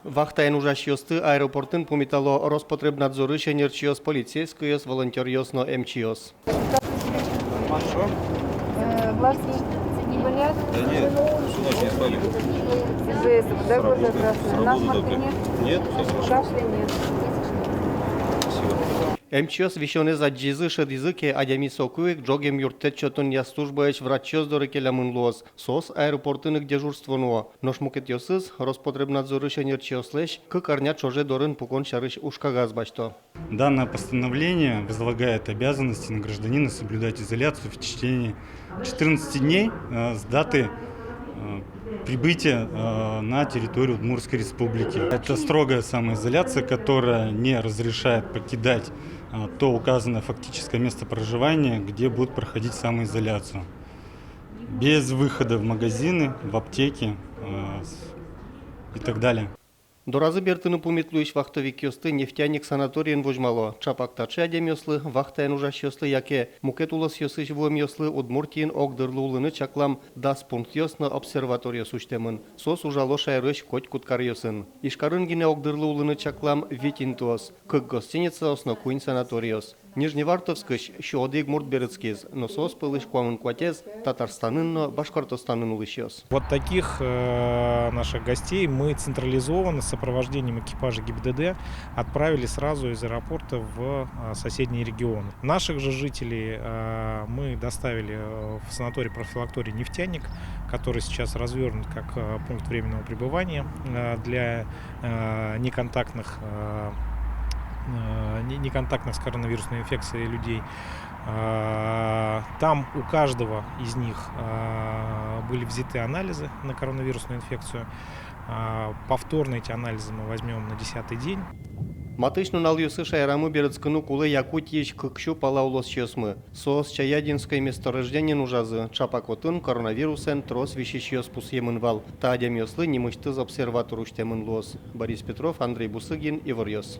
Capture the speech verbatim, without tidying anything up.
Вахтаын ужасьёсты аэропортын пумитало Роспотребнадзорысь ӧнерчиос, полицейскойёс, волонтёръёс но эмчиос. Э, глазки не болят? Да нет, всю ночь не спали. Из-за этого, да, глаза красные? Насморка нет? Нет, всё хорошо. Кашля нет? Всё. Эмчиос висёнэз адӟизы, шӧдӥзы ке, адями соку ик ӝоген юрттэт сётонъя службаысь врачъёс доры келямын луоз. Соос аэропортын ик дежурство нуо. Нош мукетъёсыз Роспотребнадзорысь ӧнерчиослэсь кык арня ӵоже дорын пукон сярысь ужкагаз басьто. Данное постановление возлагает обязанности на гражданина соблюдать изоляцию в течение четырнадцати дней, э, с даты, э, прибытия, э, на территорию Удмуртской Республики. Это строгая самоизоляция, которая не разрешает покидать, э, то указанное фактическое место проживания, где будут проходить самоизоляцию. Без выхода в магазины, в аптеки, э, с-, и так далее. Доразы бертыны пумит луись вахтовикъёсты «Нефтяник» санаториын возьмало. Ӵапак таӵе адямиослы, вахтаын ужасьёслы яке мукет улосъёсысь вуэмъёслы Удмуртиын огдырлы улыны чаклам дас пунктъёс но обсерваториос усьтэмын. Соос ужало шаерысь котькуд каръёсын. Ижкарын гинэ огдырлы улыны чаклам вить интыос, кык гостиницаос но куинь санаториос. Нижневартовскысь сю одӥг мурт берытскиз, но соос пӧлысь куамын куатез Татарстанын но Башкортостанын улӥсьёс. Вот таких, э, наших гостей мы централизованно с сопровождением экипажа ГИБДД отправили сразу из аэропорта в, э, соседние регионы. Наших же жителей, э, мы доставили, э, в санаторий-профилакторий «Нефтяник», который сейчас развёрнут как, э, пункт временного пребывания, э, для, э, неконтактных, э, э, не-, неконтактных с коронавирусной инфекцией людей. Э, там у каждого из них, э, были взяты анализы на коронавирусную инфекцию. Э, повторно эти анализы мы возьмём на десятый день. Матысь нуналъёсы шаерамы берытскыны кулэ Якутиысь кык сю пала улосчиосмы. Соос Чаядинской месторождениын ужазы, ӵапак отын коронавирусэн трос висисьёс пусъемын вал. Та адямиослы нимысьтыз обсерватор усьтэмын луоз. Борис Петров, Андрей Бусыгин, «Иворъёс».